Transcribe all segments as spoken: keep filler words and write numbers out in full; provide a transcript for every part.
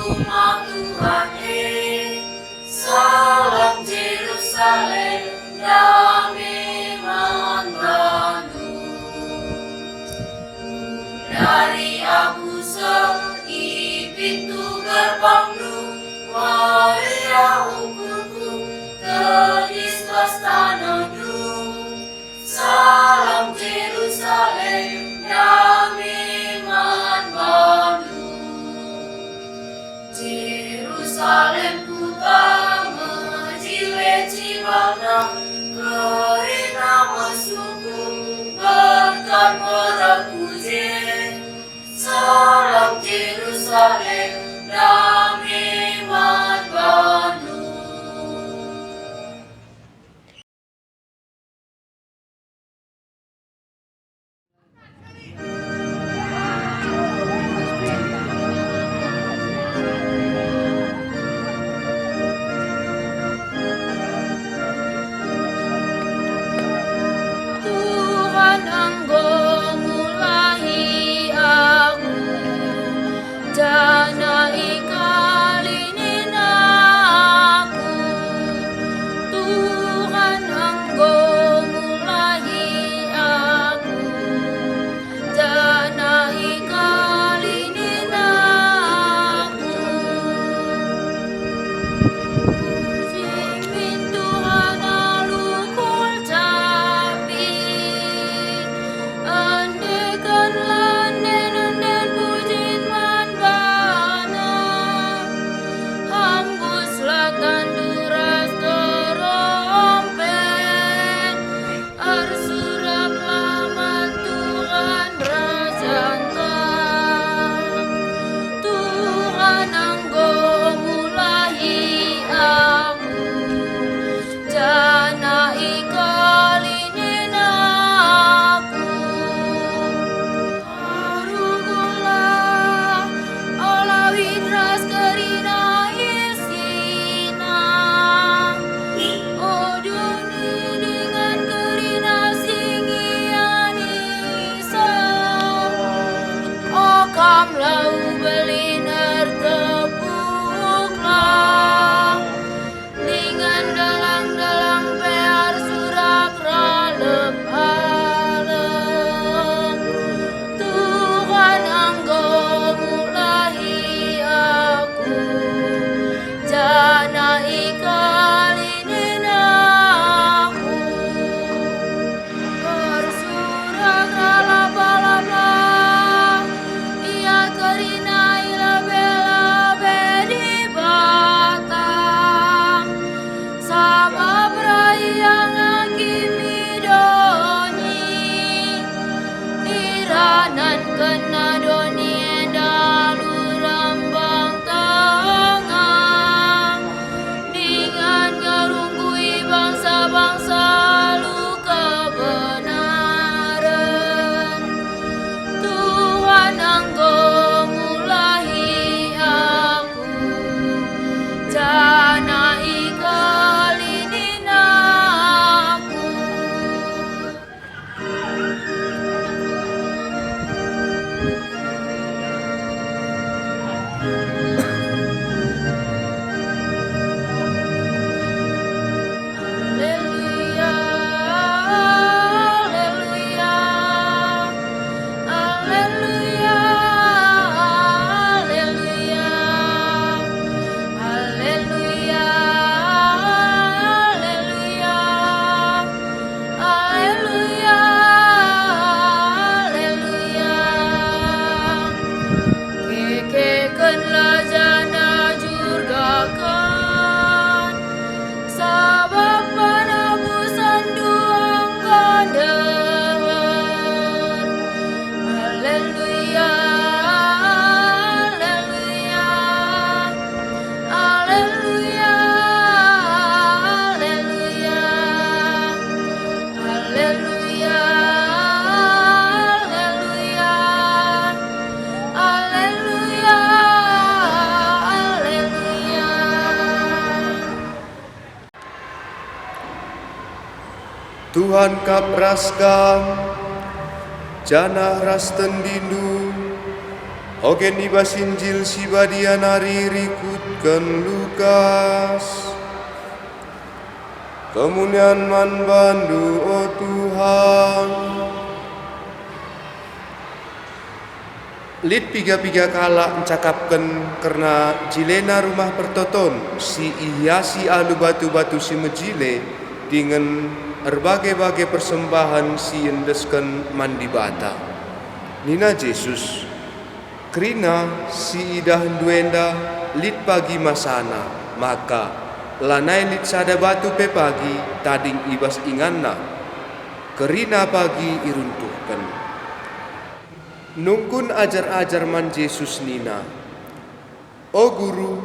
Rumah Tuhan e, salam Jerusalem, dame man bandu. Dari aku seh i pintu gerbangnu, meriah ukurku, tedis bas tanehnu. Salam Jerusalem, dame man bandu. Jerusalem kuta mejile cibalna, kerina mesungkun berkat merah ku je. Salam Jerusalem, dame man bandu. Tuhan enggo mulahi aku, janah ikalinin aku. Tuhan enggo mulahi aku, janah ikalinin aku. Puji min Tuhan alu kulcapi, endekenlah enden-enden pujin man baNa. Hambuslah tandu ras terompet, ersuraklah man Tuhan Rajanta. Tuhan enggo mulahi aku, janah ikalinin aku. Rungguhlah, o lawit ras kerina isina. O doni dingen kerina si ngianisa. O kam lau belin, ertepuklah. Dingen dalang-dalang pe ersurak ralep-alep. Tuhan enggo mulahi aku, janah ikalinin aku. Ersurak ralap-alaplah, ia kerina i lebe-lebe Dibata, sabap reh ia ngakimi doni. Iranankenna doni enda alu rembang tengah. Dingen ngerunggui bangsa-bangsa alu kebenaren. Tuhan enggo mulahi aku, janah ikalinin aku. Aleluya, aleluya, aleluya, aleluya, aleluya, aleluya. Aleluya, aleluya. Kekekenlah janah jurgaken, sabap penebusenndu enggo ndeher. Aleluya, aleluya. Aleluya, aleluya. Aleluya, aleluya. Aleluya, aleluya. Tuhan kap ras kam, janah ras tendindu, Ogen i bas Injil si Badia nari rikutken Lukas. Kemulian man baNdu, o Tuhan. Lit piga-piga kalak ncakapken kerna jilena Rumah Pertoton si ihiasi alu batu-batu si mejile dingen erbage-bage persembahen si iendesken man Dibata. Nina Jesus, "Kerina si idahndu enda lit pagi masana, maka lanai lit sada batu pe pagi tading i bas inganna. Kerina pagi iruntuhken." Nungkun ajar-ajar man Jesus nina, "O Guru,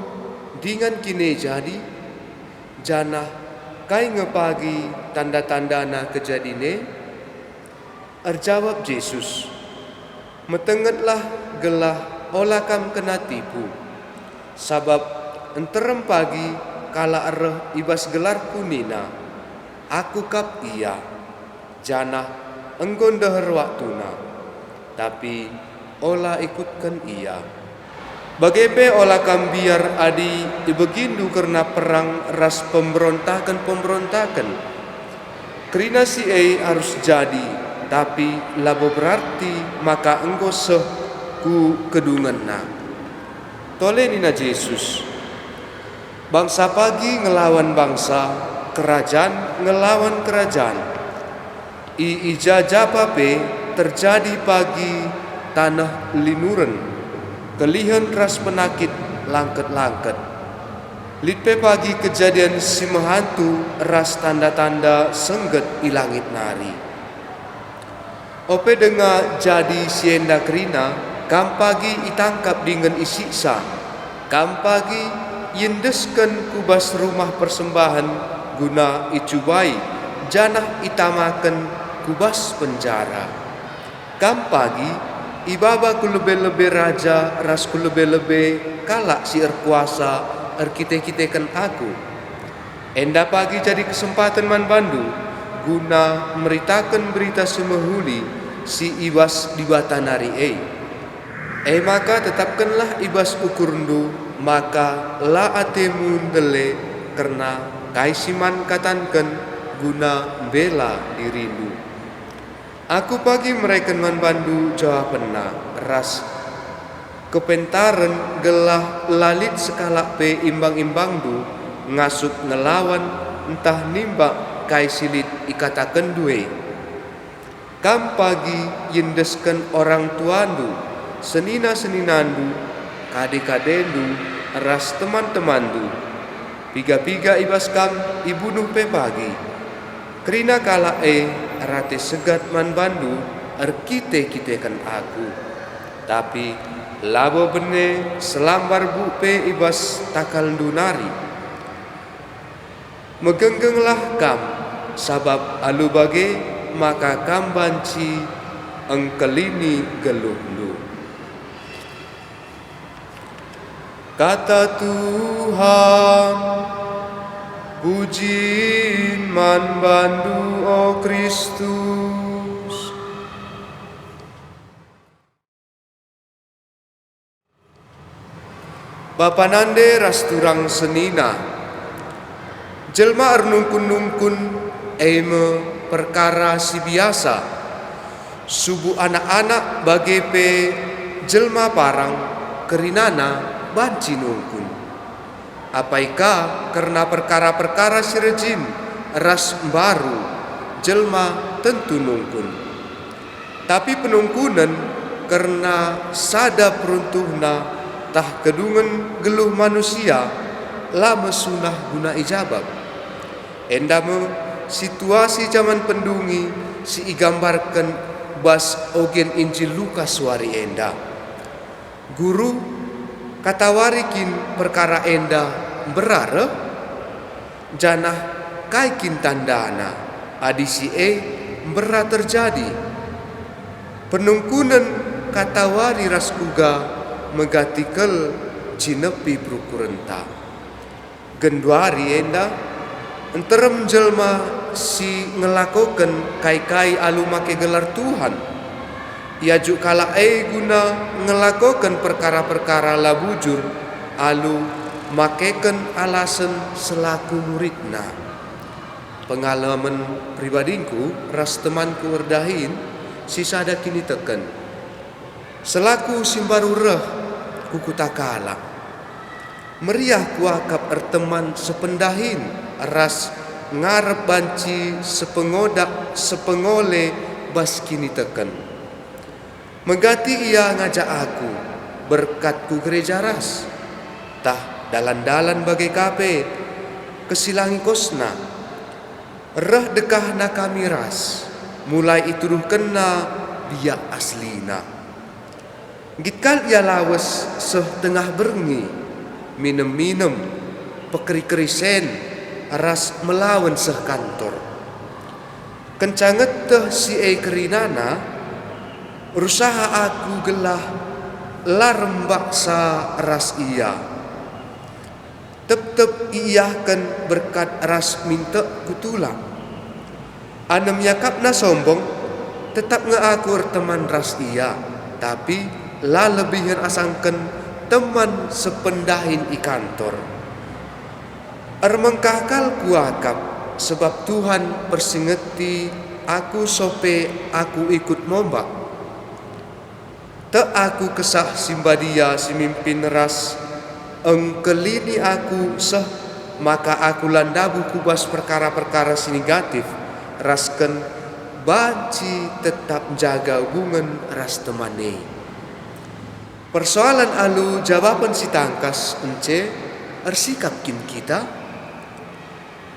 dingan kin e jadi? Janah kai nge pagi tanda-tandana kejadin e?" Erjabap Jesus, "Metengetlah gelah ola kam kena tipu. Sabap nterem pagi kalak reh i bas gelarKu nina, 'Aku kap IA,' janah 'Enggo ndeher waktuna,' tapi ola ikutken ia. Bage pe ola kam mbiar adi ibegindu kerna perang ras pemberontaken-pemberontaken. Kerina si e arus jadi, tapi labo berarti maka enggo seh ku kedungenna." Tole nina Jesus, "Bangsa pagi ngelawan bangsa, kerajan ngelawan kerajan. I, i ja-ja pa pe terjadi pagi taneh linuren, kelihen ras penakit langket-langket. Lit pe pagi kejadin si mehantu ras tanda-tanda sengget i langit nari. Ope denga jadi si enda kerina, kam pagi itangkap dingen isiksa. Kam pagi iendesken ku bas rumah persembahen guna icubai, janah itamaken ku bas penjara. Kam pagi ibaba ku lebe-lebe raja ras ku lebe-lebe kalak si erkuasa erkite-kiteken Aku. Enda pagi jadi kesempaten man bandu guna meritaken Berita Si Mehuli si i bas Dibata nari e. E maka tetapkenlah i bas ukurndu, maka la atemu ndele kerna kai si man katanken guna mbela dirindu. Aku pagi mereken man bandu jawapenna ras kepentaren gelah la lit sekalak pe imbang-imbangndu ngasup ngelawan ntah nimbak kai si lit ikatakenndu e. Kam pagi iendesken orang tuandu, senina-seninandu, kade-kadendu, ras teman-temanndu. Piga-piga i bas kam ibunuh pe pagi. Kerina kalak e erate segat man bandu erkite-kiteken Aku. Tapi labo bene selambar buk pe i bas takalndu nari. Megenggenglah kam, sabap alu bage maka kam banci engkelini geluhndu." Kata Tuhan. Pujin man bandu, o Kristus. Bapa nande ras turang senina. Jelma ernungkun-nungkun e me perkara si biasa. Subuk anak-anak bage pe jelma parang kerinana banci nungkun. Apai ka kerna perkara-perkara si rejin ras mbaru, jelma tentu nungkun. Tapi penungkunen kerna sada peruntuhna tah kedungen geluh manusia la mesunah guna ijabap. Enda me situasi jaman pendungi si igambarken bas ogen Injil Lukas wari enda. Guru, katawari kin perkara enda mbera reh? Janah kai kin tandana adi si e mbera terjadi? Penungkunen katawari ras kuga megati kal cinepi perukurenta. Genduari enda, nterem jelma si ngelakoken kai-kai alu make gelar Tuhan. Iajuk kalak e guna ngelakoken perkara-perkara la bujur alu makeken alasen selaku muridna. Pengalamen pribadingku ras temanku erdahin si sada kiniteken. Selaku si mbaru reh ku kuta kalak, meriah kuakap erteman sependahin ras ngarep banci sepengodak sepengole bas kiniteken. Megati ia ngajak aku berkat ku gereja ras, tah dalan-dalan bage ka pe kesilangi kosna. Reh dekahna kami ras, mulai ituduhkenna biak aslina. Nggit kal ia lawes seh tengah berngi, minem-minem, pekeri-keri sen, ras melawen seh kantor. Kenca ngeteh si e kerinana, rusaha aku gelah la rembaksa ras ia. Tep-tep iiahken berkat ras mintek ku tulak. Anem iakapna sombong, tetap nge aku erteman ras ia, tapi la lebihen asangken teman sependahin i kantor. Ermengkah kal kuakap, sebab Tuhan persingeti aku sope aku ikut mombak. Tek aku Kesah Si Mbadia si mimpin ras engkelini aku seh maka aku la ndabuh ku bas perkara-perkara si negatif, rasken banci tetap njaga hubungen ras teman e. Persoalan alu jabapen si tangkas ence ersikap kin kita?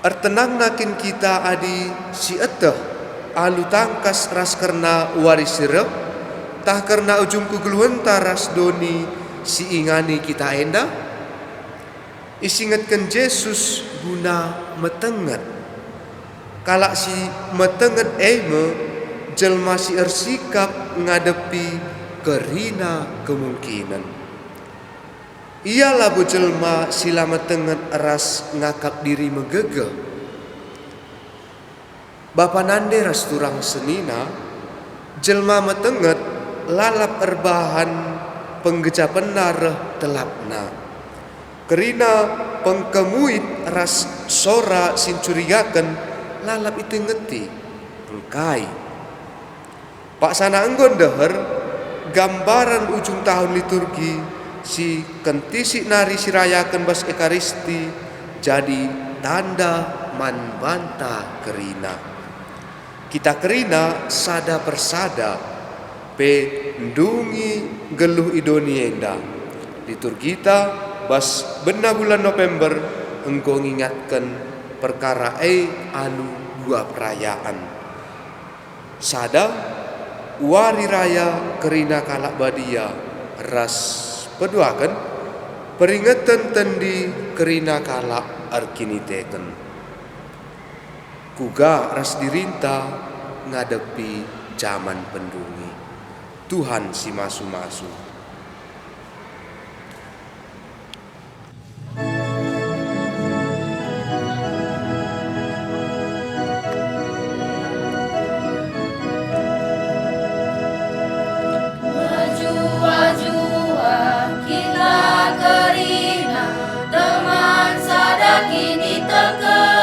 Ertenangna kin kita adi sieteh alu tangkas ras kerna wari si reh, tah kerna ujung kegeluhenta ras doni si ingani kita enda? Isingetken Jesus guna metenget. Kalak si metenget e me jelma si ersikap ngadepi kerina kemungkinen. Ia labo jelma si la metenget ras ngakap diri megegeh. Bapa nande ras turang senina, jelma metenget lalap erbahan penggejapenna reh telapna. Kerina pengkemuit ras sora si ncurigaken lalap itengeti. Engkai? Paksana enggo ndeher, gambaran ujung tahun liturgi si kentisik nari si rayaken bas Ekaristi jadi tanda man banta kerina. Kita kerina sada persada pe ndungi nggeluh i doni enda. Liturgita bas bena bulan November enggo ngingatken perkara e alu dua perayaan. Sada, wari raya kerina kalak badia ras peduaken, peringeten tendi kerina kalak erkiniteken. Kuga ras dirinta ngadepi jaman pendungi. Tuhan si masu-masu. Mejuah-juah kita kerina, teman sada kiniteken.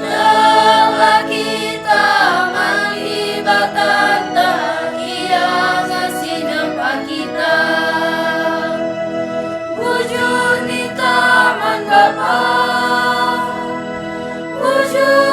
Telah kita man Dibatanta, Ia nge si nempa kita. Bujur ninta man Bapa, bujur